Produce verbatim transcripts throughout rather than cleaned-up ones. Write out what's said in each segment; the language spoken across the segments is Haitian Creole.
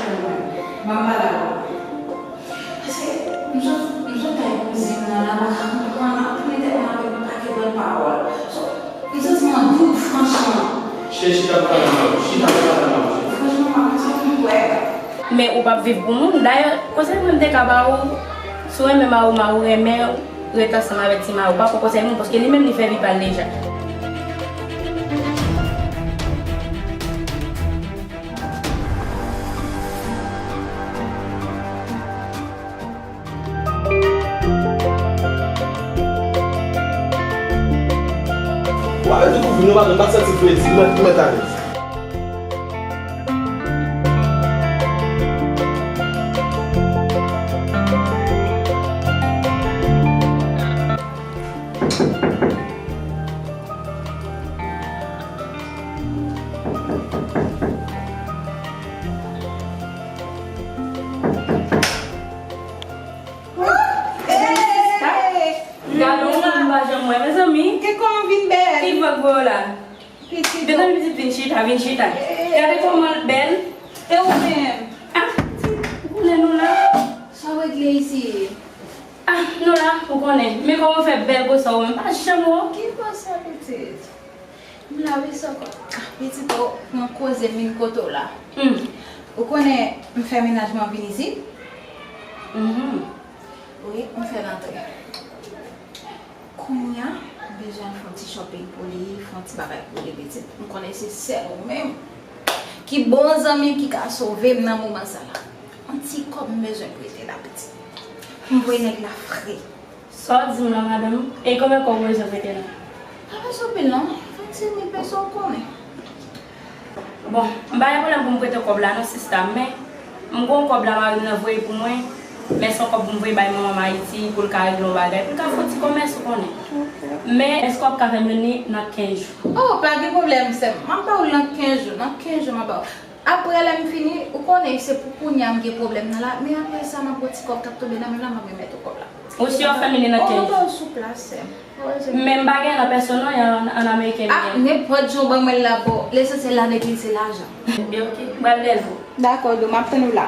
M ap pale avè w. Paske m sot, m sot kay kouzen m nan la, m pa ka konprann, ap mete m avèk yon pakèt lòt pawòl. So, m santi m an doub, franchman. Chè, chita pou pale avè w. Chita pou pale avè w, chè. Franchman, m ap santi m kwè. Men ou p ap viv pou moun. Dayè, konsèy mwen m te ka ba ou, si w renmen mari w, mari w renmen w, ret ansanm avèk ti mari w. Pa pran konsèy moun, paske li menm li fè vi pa l deja. Ou pa bezwen kouvri non, madanm, m pa santi fredi, mwen, mwen alèz. Gade yon moun m pa janm wè, mezanmi. Ke kòman w vin bèl? Ki vag voye w la? Pitit. Mezanmi, pitit, vin chita, vin chita. Gade kòman l bèl. E ou menm? Ah, ou konnen nou la. Sa w regle isi? Ah, nou la, ou konnen. Men kòman w fè bèl konsa ou menm? M pa janm wè w. Ki konsa, pitit? M la wi, sa kò. Ah, pitit, ou pran koze m vin kote w la. Hmm. Ou konnen m fè mennaj mwen vin isit? Mhm. Wi, m fè l antre. Kounye a, m bezwen al fè yon ti shopping pou li, fè yon ti bagay pou li, pitit. M konnen se sèl ou menm ki bon zanmi ki ka sove m nan moman sa la. Yon ti kòb m bezwen prete la, pitit. M voye nèg la fre. Sa w di m la, madanm? E konbyen kòb ou bezwen prete la? Pa bezwen anpil non, vennsenk mil peso, ou konnen. Bon, m pa gen pwoblèm pou m prete w kòb la non, sista, men m gen yon kòb la mari m nan voye pou mwen, men se yon kòb pou m voye bay manman m Ayiti pou l ka regle yon bagay, pou l ka fè yon ti kòmès, ou konnen. Ok. Men èske w ap ka fè m jwenn li nan kenz jou? Oh, pa gen pwoblèm, sè m. M ap ba w l nan kenz jou, nan kenz jou m ap ba w. Apre lè m fini, ou konnen se pou kounye a m gen pwoblèm nan la, men apre sa m ap gen yon ti kòb k ap tonbe nan men m la, m ap remèt ou kòb la. Ou si w ap fè m vini nan kenz jou? Oh, m ap ba w sou plas, sè m. Men m pa gen nan pèsonn non, an, an ameriken m gen. Ah, nenpòt jan w ban mwen l la bon. Lesansyèl la depi l se lajan. Ebyen, ok. M pral lève w. Dakò, dou, m ap tann ou la.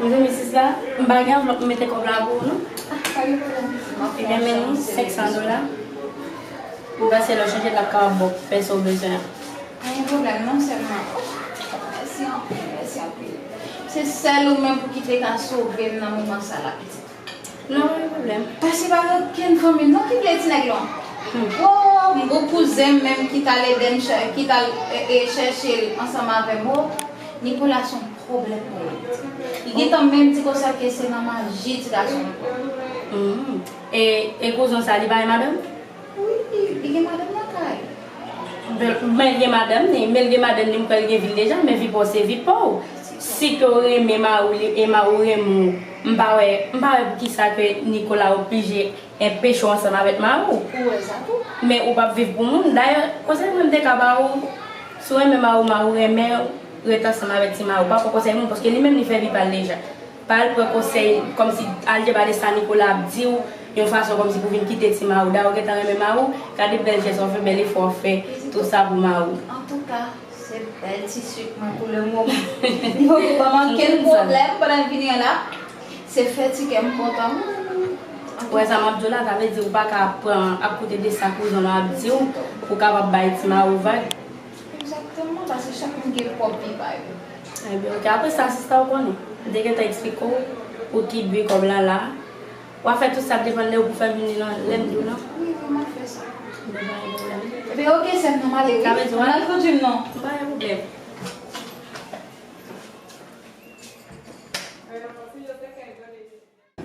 Mezanmi, sis la, m pa gen anvlòp m mete kòb la pou ou non. Ah, pa gen pwoblèm. Ebyen, men nou senk san dola. M panse lè w chanje l ap kapab ba w pèsè w bezwen an. Pa gen pwoblèm non, sèlman. Oh, mèsi anpil, mèsi anpil. Se sèl ou menm pou ki te ka sove m nan moman sa la, pitit. Non, pa gen pwoblèm. Paske pa gen okenn fanmi non ki vle ti nèg lan. Hmm. Wo, m gon kouzen m menm ki t al ede m chè-, ki t al, e, e, chèche l ansanm avè m, wo. Nicolas se yon pwoblèm pou mwen. Li gentan menm di konsa ke se nan maji ti gason an pran. Hmm. E, e kouzen w sa, li pa gen madanm? Wi, li gen madanm nan kay. Men, men l gen madanm ni, men l gen madanm ni, m kwè l gen vi l deja, men vi pa w se vi pa w. Si ke w renmen mari w, li, e mari w renmen w, m pa wè, m pa wè poukisa ke Nicolas oblije enpeche w ansanm avèk mari w. Ou wè sa tou. Men ou p ap viv pou moun. Dayè, konsèy mwen m te ka ba ou, si w renmen mari w, mari w renmen w, ret ansanm avèk ti mari w. Pa pran konsèy moun, paske li menm li fè vi pa l deja. Pa al pran konsèy, kòmsi al debade sa Nicolas ap di w, yon fason kòmsi pou vin kite ti mari w. Dayè, ou gentan renmen mari w, gade bèl jès w ap fè, bèl efò w ap fè, tout sa pou mari w. Antouka, se bèl ti swit mwen pou le moman. Li poko ban m okenn pwoblèm pandan l vini an la. Se fè ti kè m kontan. Ou wè sa m ap di w la, sa vle di ou pa ka pran, ap koute de sa kouzen w ap di w, pou w kapab bay ti mari w vag. Egzakteman, paske chak moun gen pwòp vi pa yo. Ebyen, ok. Apre sa, sista, ou konnen, m te gentan eksplike w pou ki bi kòb la la. W a fè tout sa k depann de ou pou fè m vini nan lè m di w lan. Wi, wi, m ap fè sa. Ebyen, pa gen pwoblèm. Ebyen, ok, sè m, nan m ale, wi. Sa vle di w al konduit m non. Pa gen pwoblèm.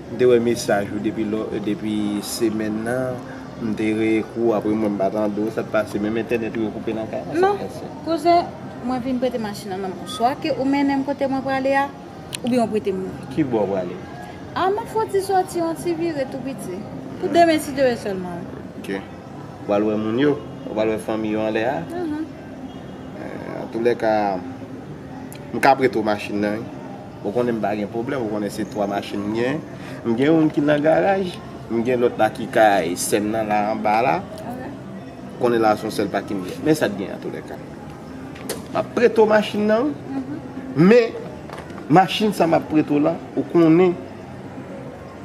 M te wè mesaj ou depi lò, depi semèn nan, m te reekri w, apre mwen m pa tande w, sa k pase? Menm entènèt ou yo koupe nan kay la, sa k pase? Non, kouzen, mwen vin prete machin nan nan men w. Swa ke ou mennen m kote mwen prale a, oubyen w prete m li. Ki bò w prale? A, m ap fè yon ti sòti, yon ti vire tou piti. Pou demen, si Dye vle sèlman. Ok. Ou pral wè moun yo? Ou pral wè fanmi yo anlè a? Mhm. Eh, antoulèka, m ka prete w machin nan, wi. Ou konnen m pa gen pwoblèm, ou konnen se twa machin m gen. M gen youn ki nan garaj, m gen lòt la ki kay sè m nan la anba la. Ok. Konnen la se yon sèl pakin m ye. Men sa t gen antoulèka. M ap prete w machin nan, wi. Men, machin sa m ap prete w la, ou konnen,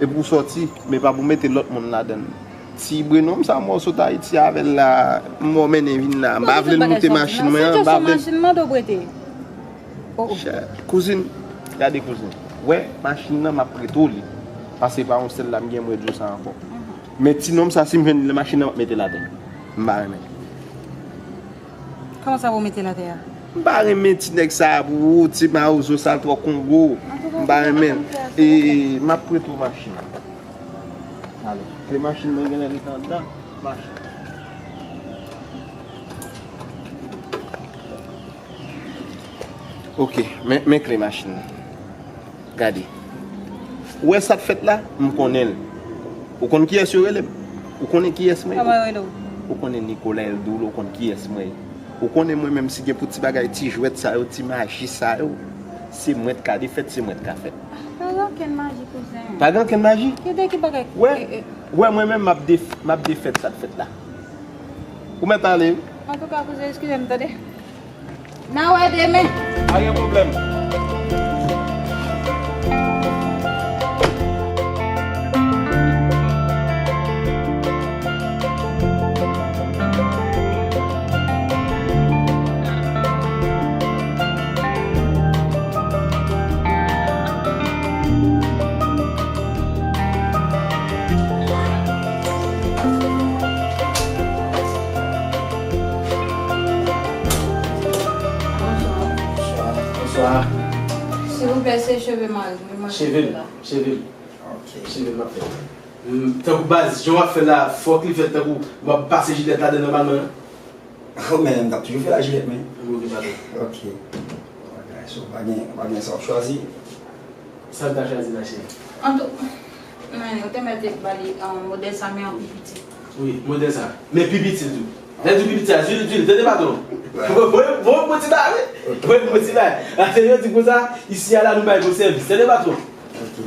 epi w sòti, men pa pou mete lòt moun ladan l. Ti Breno m sa m wè w sot Ayiti avè l la, m wè w mennen vin la. M pa vle l moute machin mwen an, m pa vle l. Machin mande w prete. Oh, oh. Chè, kouzin, gade kouzin. Wè, machin nan m ap prete w li. Paske pa yon sèl la m gen mwen di w sa ankò. Men ti nonm sa, si m jwenn li nan machin nan, m ap mete l atè. M pa renmen. Kòman sa pou w mete l atè a? M pa renmen ti nèg sa pou ou, ti mawozo sa l twò kongo. M pa renmen l. E, m ap prete w machin nan. Ale. Kle machin mwen genlè ret anndan machin. Ok, men, men kle machin nan. Gade. Ou wè sa k fèt la? M konnen l. Ou konn kiyès yo rele m? Ou konnen kiyès mwen ye? Kòman yo rele w? Ou konnen Nicolas Eldoul, ou konn kiyès mwen ye. Ou konnen mwen menm si gen pou ti bagay, ti jwèt sa yo, ti maji sa yo, se mwen t ka defèt, se mwen t ka fèt. Pa gen okenn maji, kouzen. Pa gen okenn maji? Ki de ki bagay? Wè, e, e. Wè mwen menm m ap def-, m ap defèt sa k fèt la. Ou mèt ale wi. Antouka, kouzen, eskize m, tande. N a wè demen. Pa gen pwoblèm. Bonswa. Bonswa. Silvouplè, se cheve mari m, wi, mwen. Cheve m, cheve m. Ok. Cheve m ap fè. Mm, tankou baz, jan w ap fè la, fòk li fèt tankou w ap pase jilèt ladan nòmalman an. Oh, men, m t ap toujou fè la jilèt, men. Ok, padon. Ok. Bagay, so, pa gen, pa gen sa w ap chwazi. Sa m ta chwazi la, cheri? Antou, men, ou te mèt ba li, um, modèl sa, men an pi piti. Wi, modèl sa. Men pi piti tou. Lè di pi piti a, di l, di l, tande patwon. Voye, voye m bon ti bagay, wi. Voye m bon ti bagay. Atè yo di konsa, isi a la, nou bay bon sèvis. Tande patwon. Ok.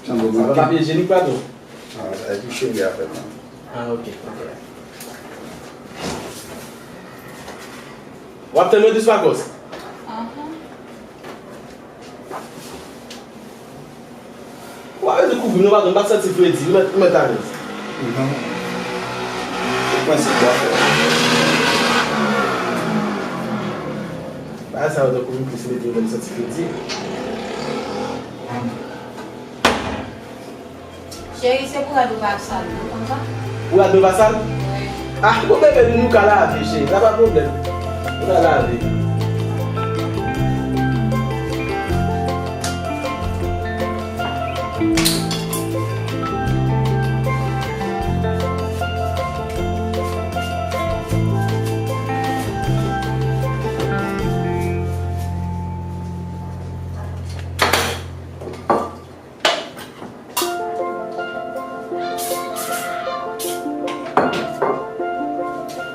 Sa pa papye jenik, patwon? Ah, sa e pou cheri a fèt la. Ah, ok, ok. W ap tann mwen dous pakòs? Ahan. W ap bezwen kouvri m non, patwon, m pa santi fredi, m mèt, m mèt alèz. Mhm. Se prensip w ap fè. Bagay sa yo tankou m plis mete yo lè m santi fredi. Cheri, se pou rad ou pa sal, ou konn sa? Pou rad mwen pa sal? Wi. Ah, bon, bebe, nou ka lave, cheri, sa pa pwoblèm. Nou ka lave.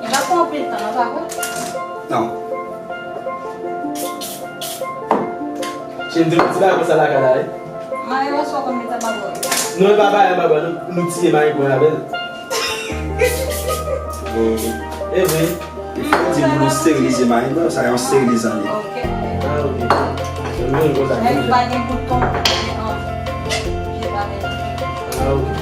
Li pa pran anpil tan, non, pa vre? Non. Cheri, m te di bagay konsa lakay la, wi. Mayi wè sou konn mete anba bò. Non, e pa bagay anba bò, nou, nou tiye mayi pran avè l. E vre. Li fè di pou nou sterilize mayi nan, sa yon sterilizan li. Ok. Ah, ok. Mwen menm konsa. Lè li pa gen bouton, li gen anvi. Li pa gen. Ah, ok.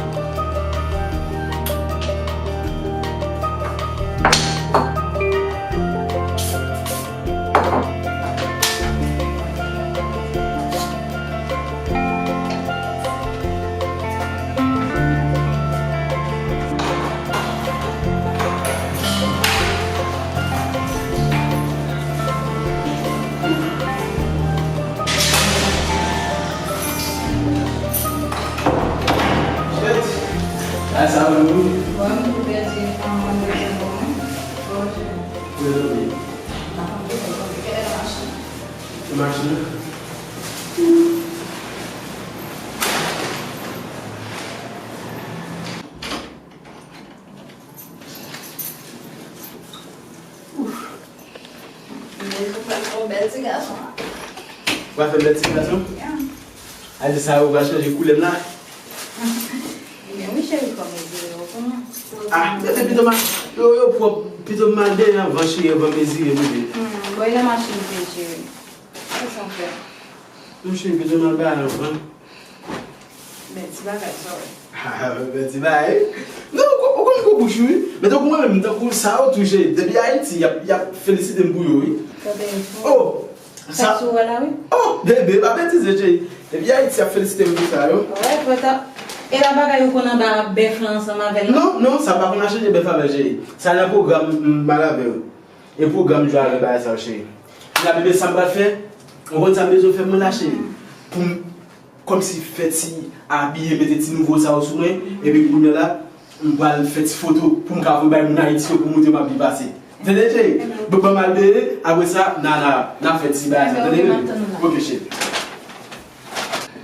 Chèt. Sa, sa, wi. Bon, m tou pèdi, an, mwen, mwen, mwen. Bon, je. Prezante. Machin. Machin. Mwen fè bèl ti gason. Ou va fè bèl ti gason? Yeah. A di sa, ou va chanje koulè m la? Ebyen, wi, cheri, kòm ou di, ou konnen. Ah, bebe, pito m al, yo, yo pwòp, pito m al dèyè anvan, cheri, anvan mezire, bebe. Hmm, bon, e nan machin m te, cheri. Kisa w fè? Non, cheri, pito m al bay anvan. Bèl ti bagay, sa w wè. Ah, bèl ti bagay. Non, ou, ou konn gwo bouch, wi. Men tankou mwen menm, tankou sa yo tou, cheri. Depi Ayiti, y ap, y ap felisite m pou yo, wi. Tande yon fò. Oh! Sa sou wè la, wi. Oh, bebe, pa betize, cheri. Depi Ayiti ap felisite m pou sa, yo. Wè, pòta. E pa bagay ou konn anba bèf la ansanm avè l, non? Non, non, sa pa konn al chanje bèf avè l, cheri. Sa nan pwogram m, m pale avè w. E pwogram jwe avè bagay sa yo, cheri. Kounye a, bebe, sa m pral fè? Ou konn sa m bezwen fè mwen la, cheri? Pou m kòmsi fè ti abiye, mete ti nouvo sa yo sou mwen, epi kounye a la, m pral fè ti foto pou m ka voye bay moun Ayiti yo pou montre m ap byen pase. Tande, cheri? Bon, ban m al beye, apre sa, n a, n a, n a fè ti bagay sa, tande, bebe? Ok, cheri.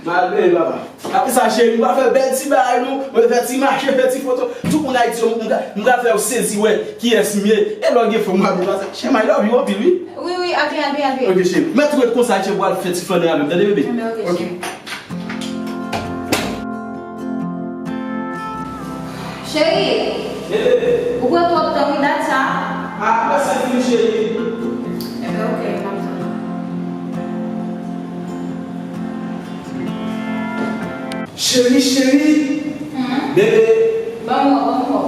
M al beye, papa. Apre sa, cheri, m pral fè bèl ti bagay, nou, mwen fè ti mache, fè ti foto. Tout moun Ayiti yo, m pral, m pral fè yo sezi wè kiyès m ye. E lè w gen fanm, w ap byen pase. Cheri, I love you anpil, wi. Wi, wi, al byen, al byen, al byen. Ok, cheri. Mèt ou ret konsa, cheri, pou al fè ti flannen avè m, tande, bebe? Enben, ok, cheri. Cheri, ou pran twòp tan, wi, dat sa. A, ou pase vini, cheri. Enben, ok, m ap tann ou. Cheri, cheri. Hmm? Bebe. Ban m wè, ban m wè.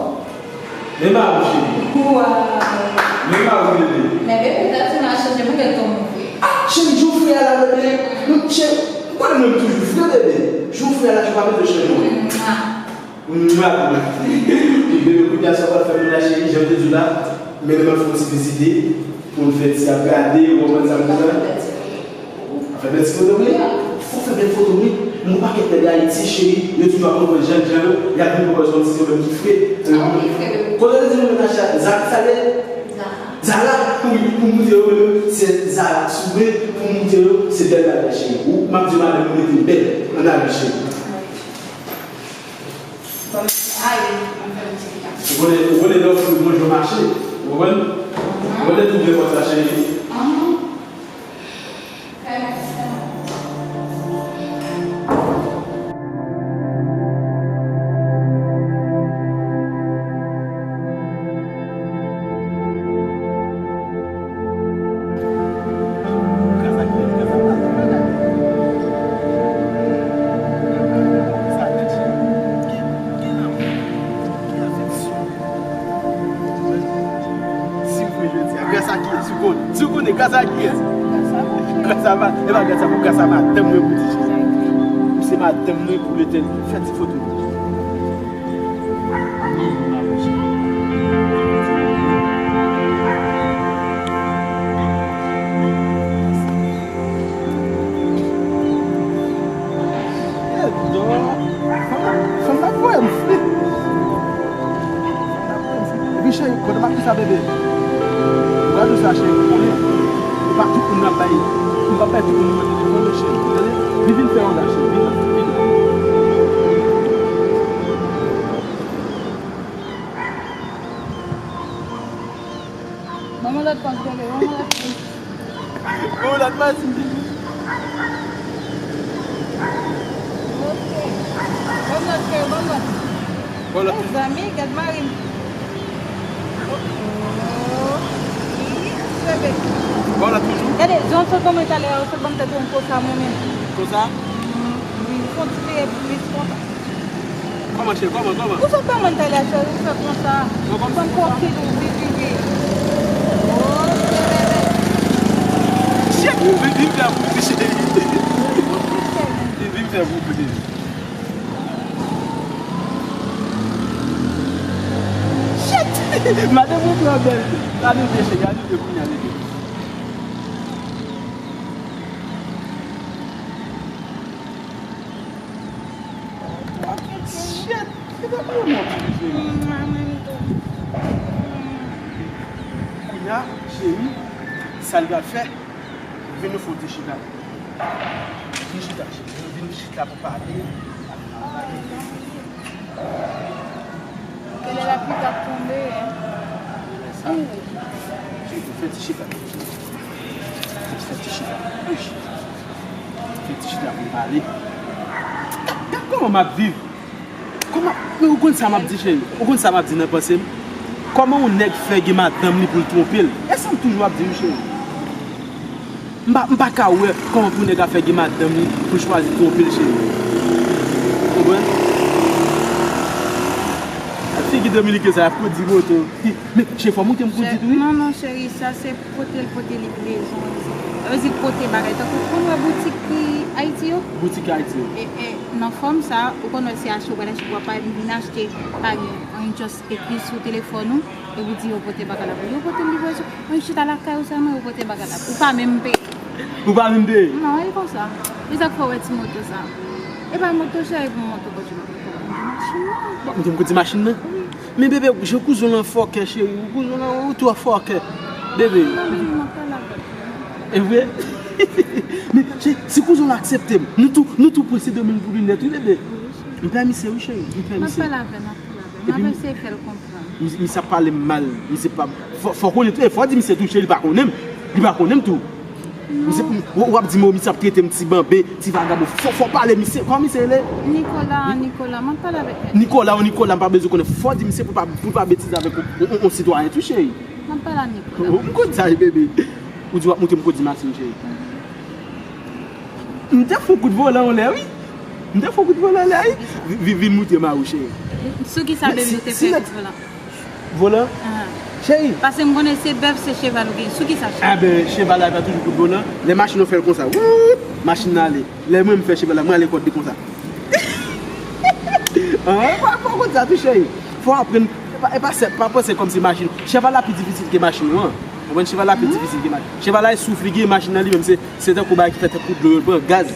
Men mari w, cheri. Waw. Men mari w, bebe. Men bebe, dat sa chanje, mwen gen ton move. Ah, cheri, jan w fre a la, bebe. Non, cheri, ou konnen mwen toujou fre, bebe. Jan w fre a la, ou pa bezwen chanje, non. Mwa. Mwa. Bebe, kounye a sa w pral fè mwen la, cheri, jan m te di w la, mennen m al fè yon ti vizite, pou n fè ti ap gade, ou konprann sa m di la? Fè bèl ti foto, wi. Fò fè bèl foto, wi. Mwen, pakèt nèg Ayiti, cheri, yo toujou ap pran jèn jan yo, y ap vin pran jèn ti pwoblèm ki fre. Ah, wi, fre, wi. Kote yo di nou menaj sa, Zara sa ye? Zara. Zara, wi, pou m di yo, menm se Zara sou mwen, pou m di yo, se bèl bagay, cheri. Ou, m ap di madanm mwen mete bèl, ann ale, cheri. Bon, ayi, m fè yon ti kaka. Ou konnen, ou konnen lè w fou, manje w mache. Ou konprann? Ou konnen tout de pòt la, cheri. Mhm. Fè mèsi. Si w vle jodi a, gras a kiyès? Si w konnen, si w konnen, gras a kiyès? Gras a mwen. Gras a ma-, e pa gras a mwen, gras a madanm mwen pou di Jezi. Se madanm mwen pou Letènèl. Fè ti foto. Edo, fanm nan, fanm nan voye m fri. Epi cheri, kote m ak kisa bebe? Gade sa cheri, ou konnen, e pa tout moun n ap bay, m p ap bay tout moun mwen telefòn, men cheri, tande, vin, vin fè yon la, cheri, vin, vin. Ban mwen lòt pòz, bebe, ban mwen lòt pòz. Bon, lòt pati. Ok. Bon lòt, cheri, bon lòt. Bon lòt. Mezanmi, gad mari m. Oh, wi, bebe. Bon lòt toujou. Gade, jan w sot ban mwen talè a, w sot ban m tèt ou konsa mwen menm. Konsa? Mm, wi, fon ti peye plis konsa. Kòman, cheri? Kòman, kòman? Ou sot ban mwen talè a, cheri, ou fè konsa. Ban m pwofil ou, wi, wi, wi. Ok, bebe. Cheri, vin, vin fè pou ti cheri. Vin, vin fè pou ti. Shit! Madanm ou pran bèl. Gade byen, cheri, gade byen kounye a, bebe. Shit! Se pa yon mò ki rive. Kounye a, cheri, sa l pral fè? Vin nou fè yon ti chita. Vin chita, cheri. Vin chita pou pale. Genlè lapli t ap tonbe, hein. Sa. Cheri, fè ti chita. Fè ti chita. Fè ti chita pou n pale. Gad, gad kòman m ap viv. Men ou konn sa m ap di, cheri? Ou konn sa m ap di nan panse m? Kòman yon nèg fè gen madanm li pou l twonpe l? E sa m toujou ap di wi, cheri. M pa, m pa ka wè kòman pou nèg ap fè gen madanm li pou l chwazi twonpe l, cheri. Ou konprann? Figi dominiken sa ap kondui moto. Men, cheri, fò moute m kondui tou, wi. Non, non, cheri, sa se pote l, pote li bezwen. Sa vle di pote bagay. Tankou, ou konn wè boutik ki Ayiti yo? Boutik ki Ayiti yo. E, e, nan fòm sa, ou konn wè se achte w pral achte, w ap pale, vin achte, pa gen anyen, just ekri sou telefòn ou, epi w di yo pote bagay la pou ou. Yo pote livrason, mwen chita lakay ou sèlman, yo pote bagay la pou ou. Ou pa menm peye. Ou pa menm peye? Non, e konsa. E sa k fè w wè ti moto sa. E pa moto cheri pou moto kòtchou machin nan. Bon, m te m kondui machin nan. Men bebe, je kouzon lan fòkè, cheri. Ou kouzon lan, ou twò fòkè. Bebe. Non, bebe, m ap pale avè w. E vre? Men, cheri, si kouzon lan aksepte m, nou tou, nou tou pran Sendomeng pou linèt, wi, bebe. M pè misye, wi, cheri. M pè misye. M ap pale avè l, m ap pale avè l. M ap eseye fè l konprann. Misye ap pale m mal. Misye pa, fò, fò konnen tou, e fò di misye tou, cheri, li pa konnen m. Li pa konnen m tou. Misye, w, w ap di m, misye ap trete m ti banben, ti vagabon. Fò, fò pale misye. Kòman misye rele? Nikola, Nikola, m ap pale avèk misye. Nikola ou Nikola, m pa bezwen konnen. Fò di misye pou pa, pou pa betize avèk yon, yon, yon sitwayen tou, cheri. M ap pale a Nikola. M konn sa, bebe. Ou di w ap moute m kondui machin, cheri. M te fè yon kout volan yon lè, wi. M te fè yon kout volan yon lè, wi. Vi-, vi-, vin moute m a ou, cheri. Sou ki sa, bebe, ou te fè kout volan? Volan? Cheri. Paske m konnen se bèf, se cheval ou gen. Sou ki sa, cheri? Enben, cheval la pa toujou kout volan. Lè machin nan fè l konsa, wout, machin nan ale. Lè mwen m fè cheval la, mwen ale kòd li konsa. An, fò, fò konn sa tou, cheri. Fò aprann, e pa, e pa sèt, pa panse kòmsi machin. Cheval la pi difisil ke machin ou an. Ou konprann? Cheval la pi difisil ke machin. Cheval la, e souf li gen, machin nan li menm, se, se tankou bagay ki fè tankou dlo, yo pran gaz.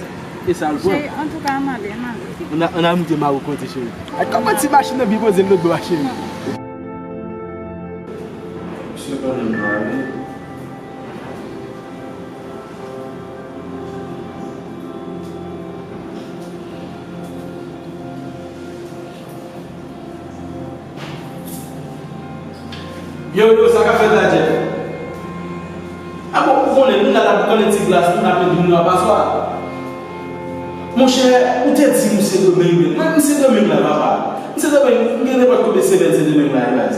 E sa l pran. Cheri, antouka, m ale, m ale. Ann a, ann a moute m a ou kondui, cheri. Ay, kòman ti machin nan byen poze l lòt bò a, cheri? Misye konnen m la, wi. Yo, yo, sa k ap fèt la, Jeff? A bon, ou konnen, nou la, n ap boukannen ti glas, nou n ap met dlo nan paswa. Monchè, ou te di m ou Sendomeng, men mwen, m Sendomeng la, papa. M Sendomeng, m gen nenpòt konbyen semèn Sendomeng la, e baz.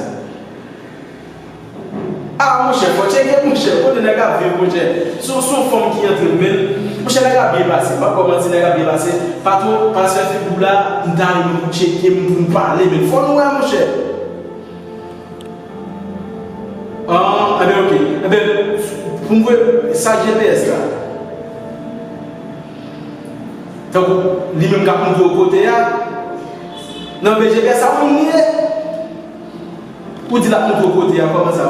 Ah, monchè, fò tcheke, monchè, kote nèg ap viv, monchè. Se yon, se yon fanm ki antre men l. Monchè, nèg ap byen pase. M p ap ba w manti, nèg ap byen pase. Patwon, pastè Fibou la, m ta renmen pou tcheke m, pou m pale, men fò nou wè, monchè. Ah, enben, oke. Enben, pou m voye sa G P S la. Tankou, li menm k ap montre w kote a. Nan V G P S sa, ou konn li ye. Ou di l ap montre w kote a, kòman sa?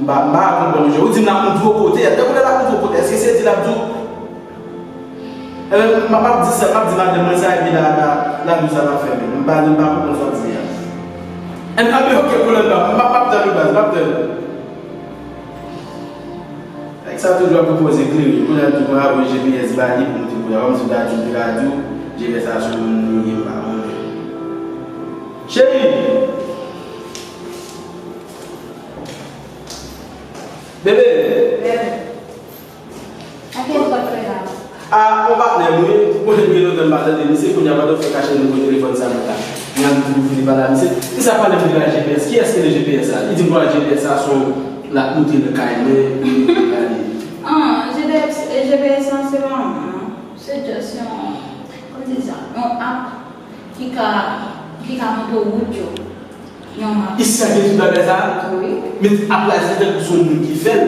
M pa, m pa konprann, monchè. Ou di m l ap montre w kote a. Tankou lè l ap montre w kote a, èske se di l ap di w? Enben, m ap, m ap di sa, m ap di madanm mwen sa, epi la, la, la, nou sa m ap fè menm. M pa, m pa konprann sa w di a. Enben, oke, koulè m pa, m ap, m ap tann ou baz, m ap tann ou. Nèg sa toujou ap pwopoze klere. Kounye a l di mwen ap voye G P S ba li pou montre kounye a. Kòmsi m ta di w, m te ka di w, G P S la se yon moun mwen gen pa mwen. Cheri! Bebe! Bebe. Ak kiyès w ap pale la? A, yon patnè m wi, ou konnen byen lontan m pa tande misye, kounye a pandan w fè kache nimewo telefòn sa m la. Mwen ap di pou fini pale a misye. Misye ap pale m de la G P S. Kiyès ki gen G P S sa? Li di m pral G P S sa se yon l ap montre nan kay mwen, li pale. Ah, G P S, G P S lan se pa yon moun, non. Se just yon, kòman di sa? Yon app ki ka, ki ka montre w wout yo. Yon map. Isi a gen tout bagay sa a? Wi. Men app la se tankou se yon moun ki fè l.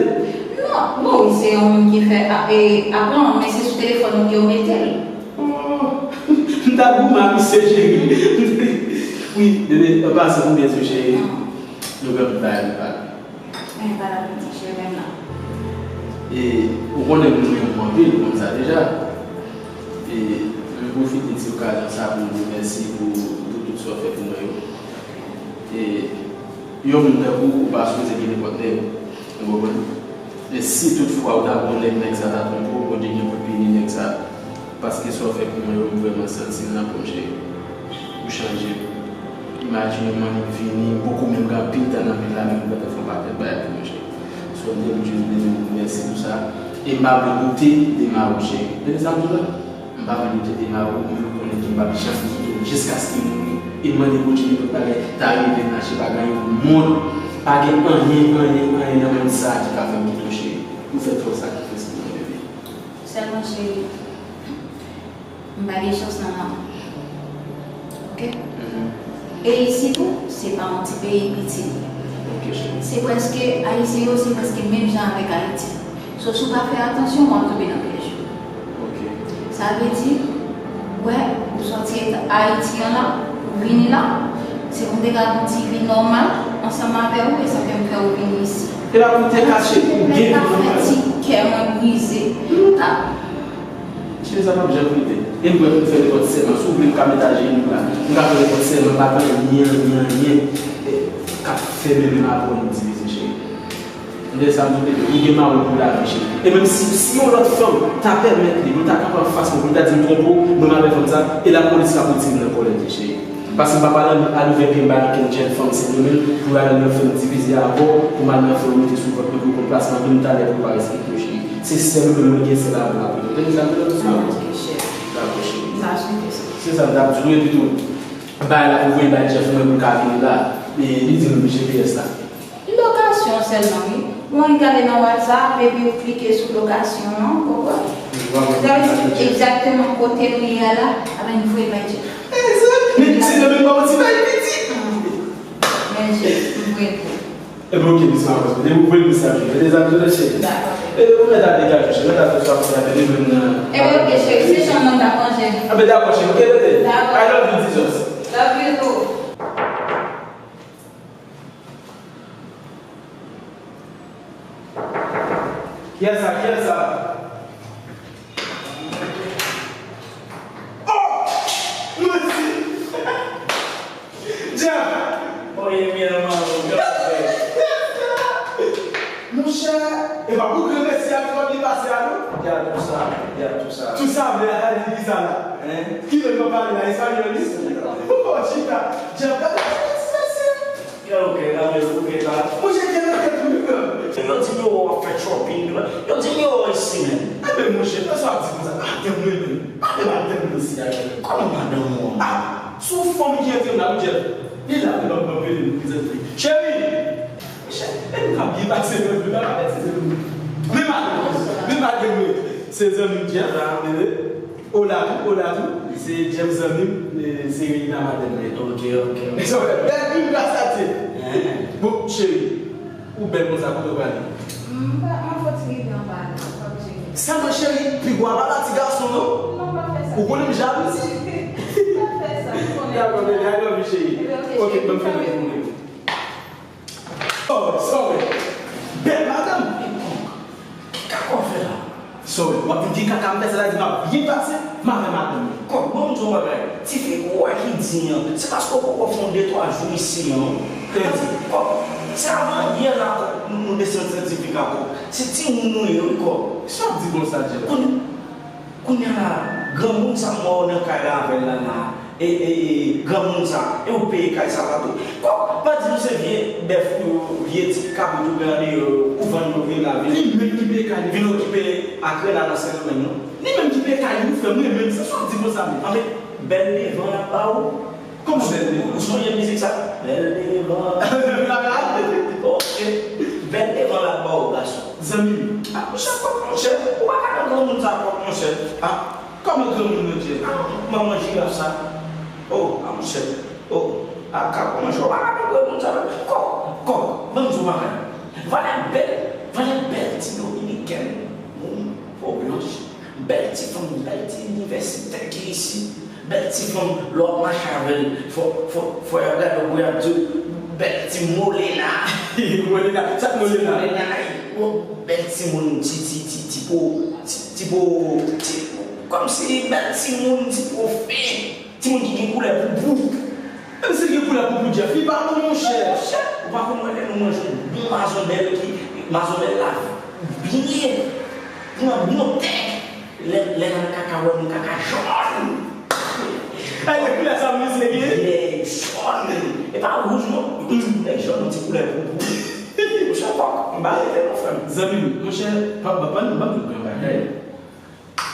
Non, bon, wi, se yon moun ki fè a-, e, app lan, men se sou telefòn ou ke yo mete l. Oh, m ta goumen a misye, cheri. Wi, bebe, an pasan, ou byen tou, cheri. Nou gen tout bagay nou pale. Men pa la piti cheri menm nan. E, ou konnen m renmen w anpil, ou konn sa deja. E, m pwofite ti okazyon sa pou m di w mèsi pou, pou tout sa w fè pou mwen yo. E, yon moun tankou ou, ou pa sipoze gen nenpòt nèg, ou konprann? E si toutfwa ou ta gon nèg, nèg sa ta twonpe w, Bondye gen pou l pini nèg sa. Paske sa w fè pou mwen yo, m vrèman santi l nan po m, cheri. Ou chanje. Imajine w, mwen, m vini, m poko menm gen anpil tan nan vil la, men m gentan fè yon pakèt bagay pou mwen, cheri. So, m te jis bezwen di w mèsi pou sa. E m pa vle doute de Mawo, cheri. Tande sa m di w la? M M pa vle nou tete mare w, m vle w konnen ke m p ap janm kite w jiskaske m mouri. E m mande Bondye ke tout bagay ta rive mache, pa gen yon moun, pa gen anyen, anyen, anyen nan mond sa a ki ka fè m kite w, cheri. Ou fè twòp sakrifis pou mwen, bebe. Sèlman, cheri, m pa gen chans nan lanmou. Oke? Mhm. E isi tou, se pa yon ti peyi piti. Oke, cheri. Se prèske, Ayisyen yo, se prèske menm jan avèk Ayiti. So, si w pa fè atansyon, w ap tonbe nan pyèj yo. Oke. Sa vle di, wè, ou sòti Ayiti an la, ou vini la, se pou m te ka gen yon ti vi nòmal ansanm avè w, e sa fè m fè w vini isi. E la pou m te kache pou m gen vi nòmal. Mwen ta fè ti kè mwen brize. M ta Cheri, sa p ap janm rive. E m prè pou m fè nenpòt sèman. Si w vle, m ka met ajenou m la. M ka fè nenpòt sèman, m pa gen anyen, anyen, anyen, eh, k ap fè menm avè w nou divize, cheri. M te sa m di w, bebe, ou gen mari w pou lavi, cheri. E menm si, si yon lòt fanm ta pèmèt li, pou l ta kanpe anfas mwen, pou l ta di m twonpe w, mwen m avè fanm sa, e lapolis k ap retire m nan kòlèt li, cheri. Paske m pa pral al ouvè pye m bay okenn jèn fanm Sendomeng pou y al nan fè m divize avè w, pou m al nan fè w moute sou vant mwen, pou w konn plasman do m talè, pou w pa respekte w, cheri. Se sèl ou menm mwen gen, se lavi m ap viv. Tande sa m te di w? Ok, cheri. Dakò, cheri. M va swete sa. Se sa m t ap di w, epi tou, bay la pou voye bay Jeff mwen pou l ka vini la. E li di m G P S la. Lokasyon sèlman, wi. Ou annik ale nan WhatsApp epi ou klike sou lokasyon an, ou konprann? Sa vle di egzakteman kote nou ye a la, apre nou voye bay Jeff. Egzak. Men se demen pa yon ti bay piti. Men Jeff, m voye l pou ou. Ebyen, ok, misye pa bezwen. Depi ou voye l, misye ap jwe. Men deza nou cheri. Dakò. E ou mèt al degaje, cheri. Mèt al fè swa pou sa, depi menm nan. Ebyen, ok, cheri. Se jan mwen ta manje. Anben, dakò, cheri. Ok, rete. Dakò. I love you, Jesus. Love you too. Kiyès sa? Kiyès sa? Oh! Mwen di Jeff! Oye, mi hermano, gracias. Monchè, e pa pou granmesi a ki pa byen pase a non. Ya tú sabes, ya tú sabes. Tú sabes, a li ki sa la? Hein? Ki lang yo pale la, espanyòl wi? Oh, chita. Jeff, gade sa, mesye. Kè oke, gade oke la. Monchè, kè oke pou li menm. Yo di m yo wè w ap fè shopping, yo di m yo wè w isi menm. Enben monchè, fè sa w ap di konsa, pa tann mwen menm. Pa tann, pa tann mwen isi a. Kòman madanm ou an? Ah, se yon fanm ki antre la wi, Jeff. Li la, li ban m, ban m rele l, prezante li. Cheri! Monchè, e nou ka byen pase menm, nou ka pa pèdi se nou. Men madanm, men madanm mwen. Se zanmi m Jeff, bebe. Hola tou, hola tou. Se Jeff zanmi m, e, se Reina madanm mwen. Ok, ok. Sa fè bèl vin gras a Dye. Bon, cheri, ou bèl konsa, kote w prale? M pa, m ap fè ti rive anba la, m pa bouche gen. Sèlman cheri, pi gwa pa ba ti gason non. Non, m pa fè sa. Ou konnen m jalouzi. M pa fè sa, ou konnen. Dakò, bebe, I love you, cheri. Ok, ban m fè mwen. Sorry, sorry. Bèl madanm. Ki kaka w fè la? Sorry, w ap vin di kaka m fè, sètadi m ap byen pase, m avè madanm mwen. Kòk, ban m di w yon bagay. Tifi ou wè ki di an, se paske w poko fè yon de twa jou isi an. Kòk, se avan yè la kòk nou, nou desann sètifika kòk. Se timoun nou ye wi kòk. Sa w ap di konsa, Jeff? Kounye Kounye a la, granmoun sa m wè w nan kay la avè l la la, e, e, e, granmoun sa, e ou peye kay sa pa tou. Kòk, pa di m se vye bèf ou, vye ti kabrit ou gen andeyò yo, ou vann yo vin lavil. Li menm ki peye kay li. Vin okipe ak Rena nan Sendomeng non. Li menm ki peye kay li, ou fè mwen menm, se sa w ap di konsa menm. Anben, bèl devan l ap ba ou. Kòman bèl devan? Ou sonje mizik sa? Bèl devan. Ok. Bèl devan l ap ba ou, gason. Zanmi m. Ah, monchè, kòk, monchè. Ou pa ka nan granmoun sa, kòk, monchè. Ah, kòman granmoun yo di? Ah, manman jiraf sa. Oh, ah, monchè. Oh, ah, kòk, monchè. Ou pa ka nan granmoun sa, non. Kòk, kòk, ban m di w yon bagay. Valè bèl, valè bèl ti dominikèn. Moun po blanch. Bèl ti fanm, bèl ti inivèsitè ki isi. Bèl ti fanm, lè w ap mache avè l, fò, fò, fò y ap gade w pou y ap di w, bèl ti Molena. Molena, sa k Molena? Molena, bèl timoun, ti, ti, ti, ti po, ti, ti po, ti, kòmsi bèl timoun, ti po fen, timoun ki gen koulè poupou. Menm si l gen koulè poupou Jeff, li pa bon, monchè. Monchè, ou pa konn wè lè nou manje yon bon mazonbèl ki, mazonbèl la byen, pran bon tèk. Lè, lè nan kaka, wè nou kaka jòn. Ay, men koulè sa misye gen? Lè jòn. E pa wouj non. Yon ti koulè jòn, yon ti koulè poupou. Monchè, kòk, m pa rete non, frè m. Zanmi m, monchè, pa, pa, pa, pa nou pran bagay.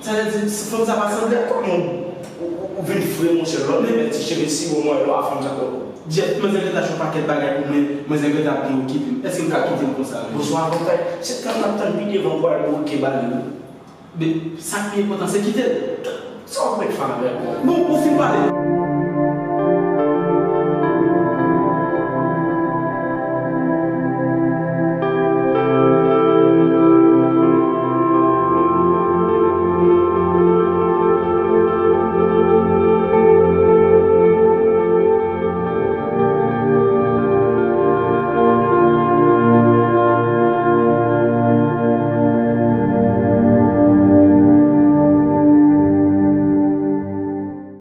Sa vle di, fanm sa pa sanble ak kòman ou, ou, ou vin fre, monchè, lòt nèg ti cheve siwo mwen lò a fanm sa. Jeff, manzè Greta fè yon pakèt bagay pou mwen, manzè Greta ap byen okipe m. Èske m ka kite l konsa? Bonswa, avantaj. Se tan n ap tann pi devan pou al bourike ba li, wi. Men, sa k pi enpòtan, se kite l. Sa w ap mèt fè avè l? Bon, ou fin pale.